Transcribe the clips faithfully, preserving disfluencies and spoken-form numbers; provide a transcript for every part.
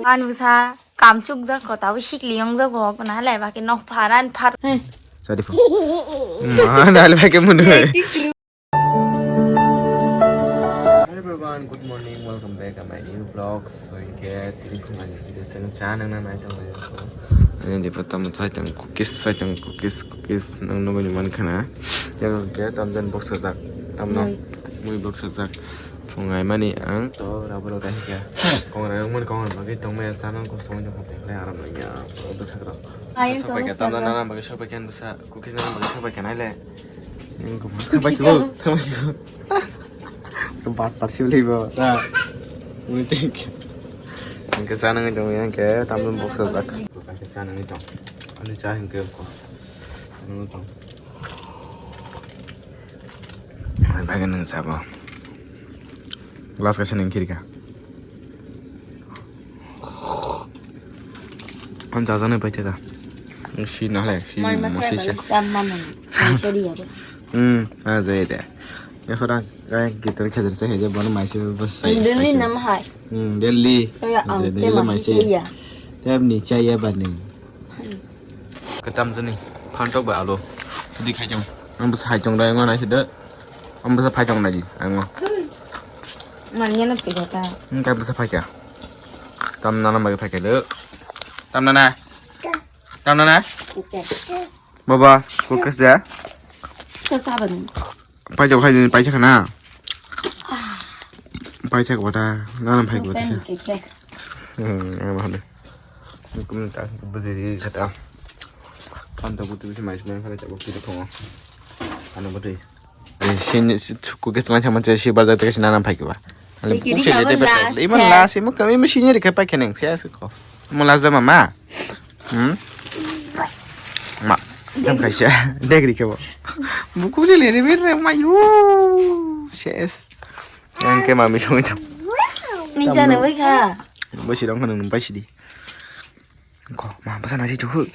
Ani bwsa kamchuk jak ko, tabo sikli wng jak bo, kono halai ba khe nok pharan phar. Sorry, phu. Ma, nale ba khe munu. Hi everyone, good morning, welcome back to my new vlog. So, hingke tini khumani side seng cha nang na nai tong lai ko. Ani di patam chai tong cookies, chai tong cookies, cookies nang nugui ni man khana. Yang ke tam jan box jak, tam no. Mui. Mui box jak. Phungai mani ang to rabo rok dai kya. Kong rang mun kong rang bagwi tong maya sa nang kostong jong hote khlai aram nang ya. Bwsa sok pai kya, tam na na bagwi sok pai kya bwsa. Cookies nang bagwi sok pai kya nai le. Yang ko thang bai ko, thang bai ko. Bat pat si beli bo. Da. Mui tik. Yang ke cha nang jong yang ke tam box jak. Ko ka ke cha nang jong. Ani cha hingke ko. Nang jong. Mai bagan nang sabo. Glass kaisa nang khirika. Ang jajaknai pai thaka. Ang si nahale, si Mai masa musi se. Balik sama nang. Mai seri ya. Hmm, ah, jai de. Ya khorang, kaya gitar khajar se heja bono mai se bas sai. Delhi nam hai. Hmm, Delhi. Kaya ang Delhi tema mai se. Iya. Tem ni chaya bani. Kwtam jani phantok bai alo. Di khai jong. Ang bwsa hai jong dai ngona sida. Ang bwsa phai jong dai di. Ang. Manya na pida ta. Ang kai bwsa phai kya. Tam nana bai phai kya de. Tam nana. Tam nana. Oke. Baba, kokes da. Sa sa ban. Paisa, paisa, paisa kana? Paisa ko bata, nana paisa ko bata. Thank you, thank you. Hmm, ang mana? Kum ta bujiri kata. Kan ta butu bisi mais mai kata cakap kita thong. Anu butu. Sini kuke selang sama cek si bazar teka si nana paisa ko ba. Lagi kuke dia de kawan pepe. Last, iman ya. Last, iman kami iman sini rika paisa keneng, saya suko. Iman last da mama. Hmm? Ma, jam kaisa, degri kebo. Buku je lere ber re mayu. Ses. Yang ke mami song itu. Ni jana wai kha. Bo si dong kan nung pai sidi. Ko, ma, basa nasi tuh.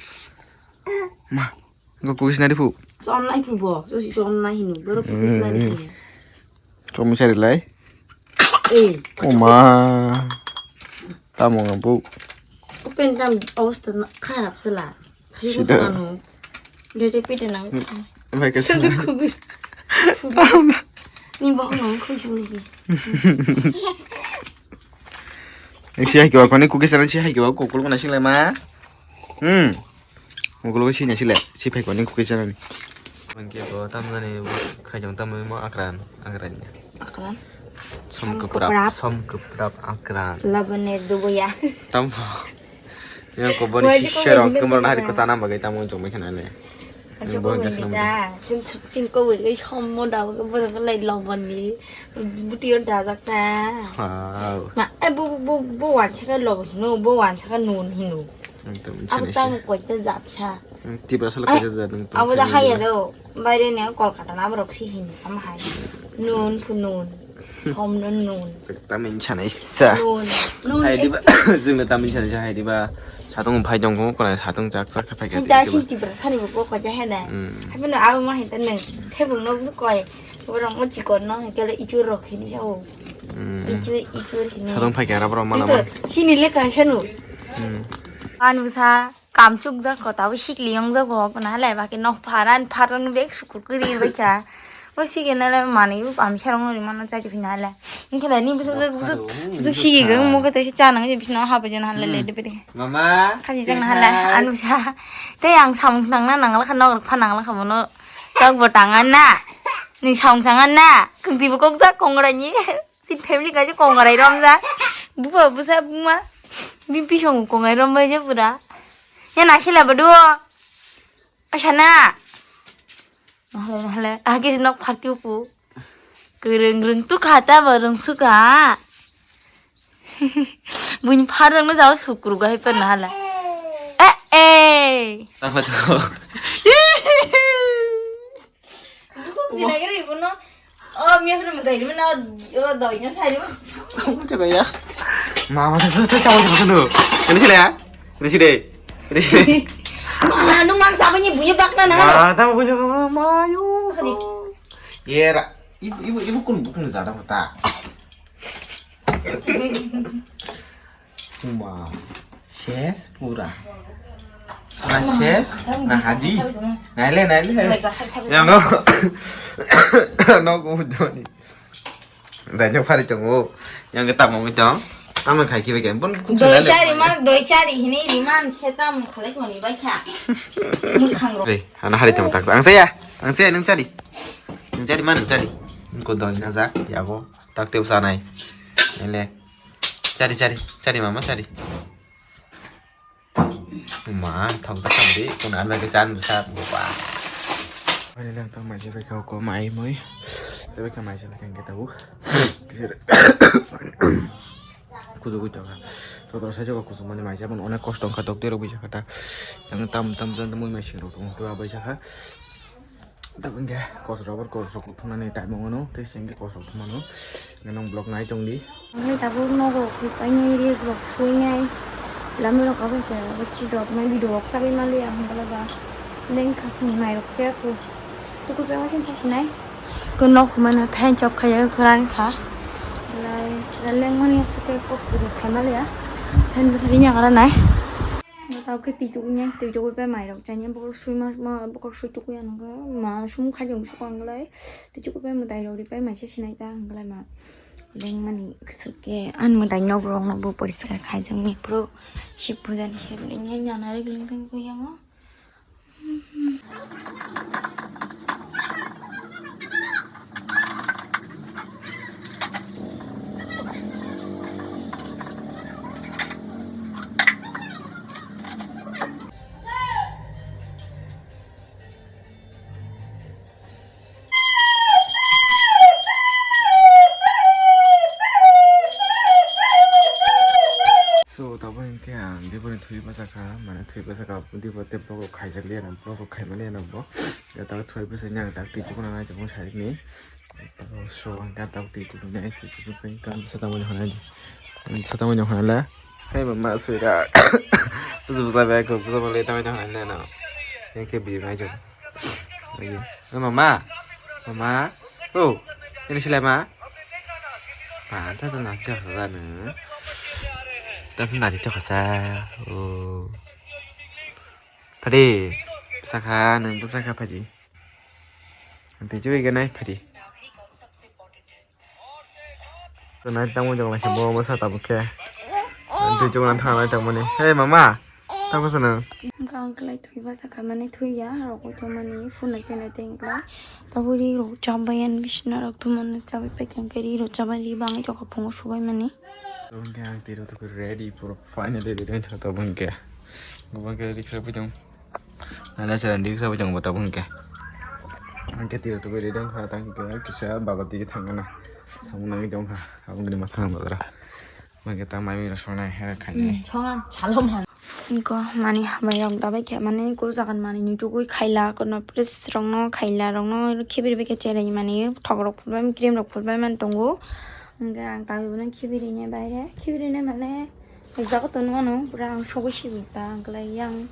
Ma, ko kuis nari pu. Som nai pu bo, so si som nai hinu, boro kuis nai hinu. Som sari lai. Eh. Oma. Tamo nga bu. Open tam awasta na kharap sala. Sida. Sida. Anu. Dede pide nang. Bai ka sana. Sana kugu. Ni bo nang kugu ni. Si hai ko koni kuki sana si hai ko kokol mana sing lai ma. Hmm. Mukulugo sini sile, si phai koni kukui chanani. Mangke bo tamjani khaijong tamwi mo akran, akran. Akran? Som kwprap, som kwprap akran. Labane dubuya. Tam. Yang ko boni si serok kemar hari ko sana bagai tamu jong mekhana le. Ajo ko wini da, sing sing ko wini som mo da ko bo lai lobani. Buti yo dajak ta. Wow. Ma, eh, bo, bo, bo, bo wan saka lobo hino, bo wan saka nun hino. Ekdom abo chini tamo se. Koita jat sa. Hmm, Tiprasa le koita jat nung tong abo da sa haya nung. Do, baire ne Kolkata na borok si hino, ama hai. Nun phu nun. Som nun nun. Tamin chana isa. Nun. Nun. Hai diba, jung na tamin chana isa hai diba. Satung phai dong ko, kona satung jak jak phai ka. Da si Tiprasa ni bo koita hena. Hmm. Hape no abo ma hai ta nung. Thebung no bu koi. Borok mo chikon no hingke le ichur rok hini sa o. Hmm. Ichur, ichur hini. Sarong phai khe aro borok mana ma. Sini le kaisa no. Hmm. Ani bwsa kamchuk jak ko, tabo sikli wng jak bo, kono halai ba khe nok pharan pharan bek sukur kri bai kha. O sikena le manwi bo pamsa rok no ri mano chari phina halai. Hingke le ni bwsa jak bwsa sigi ga mo khe tei cha nang bisna ha bai jan halai le de bede. Mama. Khaji jak na halai ani bwsa. Tei ang samung nang na nang la kha nok rok pha nang la kha bono. Kok bo tanga na. Ning samung tanga na. Kung tibo kok jak kongrai ni. Sin family kaisa kongrai rom jak. Buba busa buma. Bini bisong kongrai rom bai je pura. Ya na sila badu. Asa na. Hale hale. Agi nok party upu. Kereng reng tu kata bareng suka. Buini pharang no jao sukru gai pa na hala. Eh, eh. Tangla to. Buku sini lagi ri bono. Oh, mi apa nama tadi mana? Oh, doi nya saya. Kamu coba ya. Mama tuh tuh tahu tuh tuh. Ini sih ya. Ini sih deh. Ini sih. Mama, nung mang siapa nya punya bak na na? Mama, tahu punya mama yuk. Tadi. Yera. Ibu, ibu, ibu kun bukung zada kota. Chuma. Ses pura. Na ses, na hadi. Naile, naile. Yang no. No ko joni. Dai no phari tongo. Yang ke tamo mi tong. Tamo khai ki begen. Bon ku Doi chari ma, doi chari hini riman se tam khalai koni bai kha. Mukhang ro. Re, ana hari tong tak. Ang saya. Ang saya nang chari. Nang chari ma nang chari. Ko doi na jak yago. Tak te usa nai. Ele. Chari, chari, chari mama, chari. Ma, thok tak di, kun ala ke chan busa bupa. Ani lang tang mai se bai kau ko mai moi. Te bai ka mai se bai kan kita bu. Kuzu kuzu ka. To to sa jo kuzu mani mai se bon onek kosto ka dokte ro bisa kata. Yang tam tam jan moi mai se ro to bai sa ka. Tabuk hwnkhe kosok rok kosok thumnani time o hwnwi tei se hwnkhe kosok thumano. Hwnkhe nwng vlog nai tongdi. Ang tabuk nogo khuipainai ri rok suinai. Lama rok abo khe chidrok mai video rok sagwi manliya hwnkhe ba lengkha khum mai rok chaya khu. Tukui pai waising sasinai. Ko nok humano phan chop khaya khwran kha. Lai lengmani aswk kok puro sai manliya. Phan bwthari nyagra nai. Tao khe twi chuknai, twi chukwi pai mai rok chani, bokhorok swi ma, ma, bokhorok swi tukwi ang khe ma sum khai jong sukha ang lai, twi chukwi pai mwtai rok ri pai mai se sinai ta ang lai ma lengmani swk khe ani mwtai nok rok no bo poriskar khai jang ni phuru Shib puja ni khe bini nyana ri ling ling khe yang o. So, tabuk hinkhe ang diboni thwi bwsakha, mane thwi bwsakha, dibo tei vlog rok khaijak liya, vlog rok khaimani ano bo. Ya, tabuk thwi bwsakni ang tak twi chukuna nai tongmo sarikni. Tabuk so, ang khe tabuk twi chuknai, twi chuknai, ang khe bwsa tangmani hwnai di. Bwsa tangmani hwnai le. Hai mama, swira. Bwsa bwsa bai ko, bwsa bwsa le tangmani hwnai le no. Yang khe bi nai chuk. Lagi. Eh, mama. Mama. Oh, ini sila ma. Ma, ta ta nati chok sa na. Ta ta nati chok sa. Oh. Padi. Saka, nang saka padi. Nanti cuy ganai padi. Nai tamo jong lai bo masa tabuk khe. Nanti cuy nang thanglai tamo ni. Hey mama. Tamo sana. Ang khlai thwi basa khamani thwi ya, rok thumani phone khe nai teng khlai. Tabuk ri rok chabai ani bisna rok thumani chabai pai khe ri rok chabai ri bang jok phungo subai mani. Tabuk khe ang tiro to ready puro finally ready ang thata bang khe. Bang khe riksa pai tong. Nana sera riksa pai tong bata bang khe. Ang khe tiro to ready ang kha tang khe kisa baba tigi thangana. Samung nang dong kha. Abang ni ma thang batra. Bang khe ta mai mi rok sonai he khainai. Songan chalom han. Iko mani hamai rok dabai khe mani ko jagan mani nutugwi khaila kono press rok no khaila rok no khibiri bai khe cherai mani thok rok phulbai cream rok phulbai man tongo. Hwnkhe ang tabuk bono khibiri ni baire khibiri ni mane ekjago to nung ano pura ang sogwi sibi ta hwnkhe yang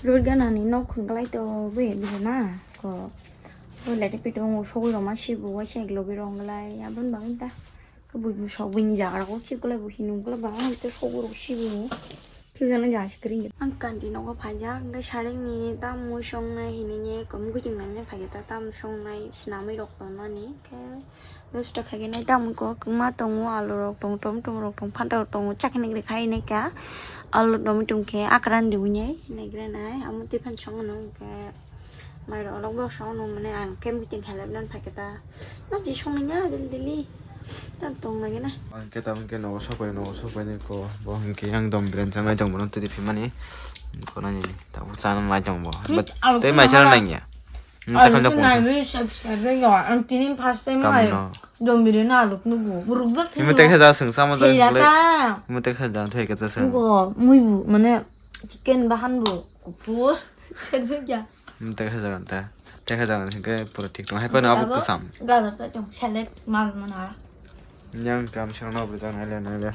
road gana ni nok hwnkhe lai to bui bui na ko o lete peto sogwi rok ma sibu waisa ek logi rok hwnkhe lai aboni bagwi ta. Khe bui bui sok buini jaga rok khibwlai bo hinwi bwlai bang hwnkhe sogwi rok sibi. Thwijana jaga se kwrwi. Ang kanti nogo phaijak, hwnkhe sarikni tamoni songnai hinwi khe kwmwi kwchwng nangya phaikhe ta tamoni songnai swnamwi rok tonmani. Khe bebsta khaikhe nai tamoni kok kwma tongo, alu rok tongo, tomato rok tongo, phantok rok tongo, chakhe nai khe khai nai kha. Alu tomato khe akwran riwi nai nai khe nai amo twi phano songno hwnkhe. Mai rok olok boksa ono mane ang khe meeting khailai mani phaikhe ta. Tamchi songni ya dili dili. Tam tong lagi na. Ang khe tam khe nogo sokbai nogo sokbai ni ko bo hwnkhe yang dom beren changnai tong bono twi phimani. Ko nai ni tabuk chana nai tong bo. Hmm, but alu tei phano mai chana nai ya. Hmm, alu chakhan phano jok nai pungsa. Gwi sep sep jai ya. Ang tini first time tam ai no. Dom beren na alu phano bo. Buruk jak thai. Imo tekha ja sung sama ja. Thai ra ta. Imo tekha ja thai ka ja sung. Ko mui bu mane chicken bahan bu. Kuphur. Ser ser ya. Hmm, tei khe jagan ta. Tei khe jagan hinkhe pura thik tong. Hai phano abo kwcham. Gagar sa tong, salad mal mana. Yang kam sano bwrwi jang nai le nai le.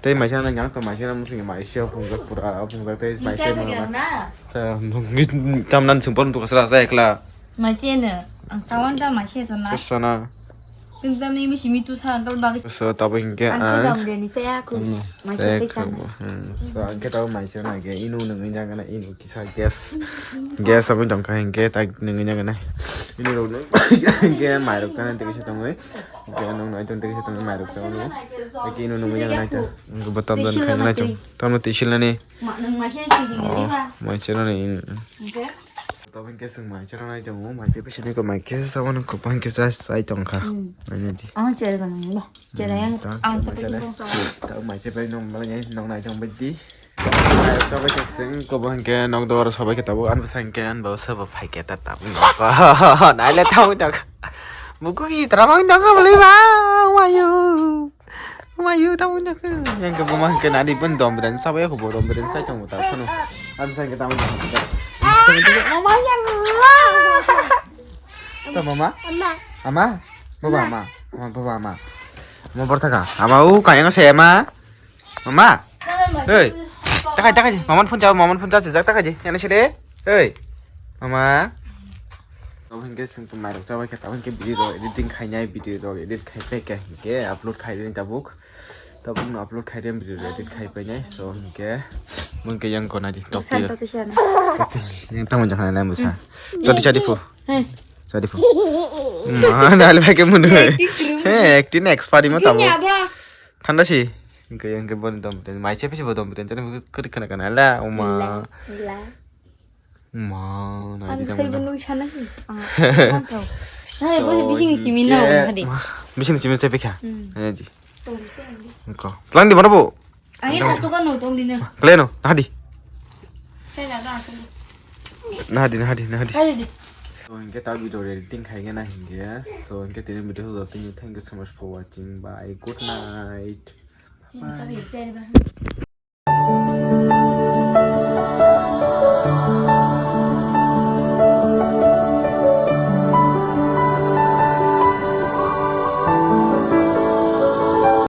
Tei maisa nang yang to maisa nang musung maisa pungjak pura pungjak tei maisa mana. Sa nungni tam nan sung pon tu kasra sa ekla. Maisa ne. Ang sawan ta maisa to na. Sesana. Tungtam ni misi mitu sa angkal bagi. So, tabo hingke ang ke ang dam de ni saya aku. Hmm, maisa saya pesa. Kamu, hmm. So, ang ke tabo maisa na ke inu nung injang kana inu kisa gas. Gas abang dong ka hingke tak nung injang kana. Inu rok nung hingke mairok tana tiki sa tongoi. Hingke nung nai tong tiki sa tongoi mairok sa unu. Hingke inu nung injang kana ta. Hingke botam dan kai na chong. Tam na tisil na ni. Ma nung maisa ni tiki ni ba. Maisa na ni. Hingke. Tabo hingke chwng mai chwra nai tongo, mai se pisa ni ko mai kisa sa wano kwbang kisa sai tong kha. Hmm. Ani di. Ang chere ka nang ba. Chere yang ang sa pagi bong sa. Tabo mai se pai nong malai nai nong nai tong bai di. Mai sa bai ke chwng kwbang hingke nok dor sa bai ke tabo an bwsa hingke an bwsa bo phai ke ta tabo. Nai le tabo tak. Buku ki tra bang tong ka bali ba. Wayu. Mayu tamo nyakhe. Yang ke buma ke nadi pun dom beren sabai aku bo dom beren sai tong ta kono. Am sai ke tamo nyakhe. Mama yang. Ta mama? Ama. Ama? Baba ama. Ama baba ama. Ama bortaka. Ama u kayang se ama. Mama. Hei. Takai takai. Maman phone chao, maman phone chao sejak takai je. Yang sini. Hei. Mama. Tabo hingke chwng tong nairok chabai khe tabo hingke video rok editing khainai, video rok edit khai pai khe hingke upload khai ri tabuk. Tabuk no upload khai ri video rok edit khai pai nai. So hingke mungke yang kona di tokti. Tokti yang tamo jahana nai musa. Tokti chadi pu. Chadi pu. Ma dal bai ke munu. He acting expert imo tabo. Thanda si. Hingke yang ke bon dom. Mai che pisi bo dom. Chadi pu kiri kana kana la uma. Ma, nai di tamo. Ang sai bo nung sana si. Ang sao. Hai bo bising simi na hadi. Bising simi se pekha. Hmm. Hai ji. Ko. Tlang di mana bu? Ang ini satu kan no tong di na. Play no, hadi. Saya na na tu. Nahadi, nahadi, nahadi. Hai di. So, hingke ta video editing khai gana hingke. So, hingke tini video lo tini thank you so much for watching. Bye. Good night. Bye.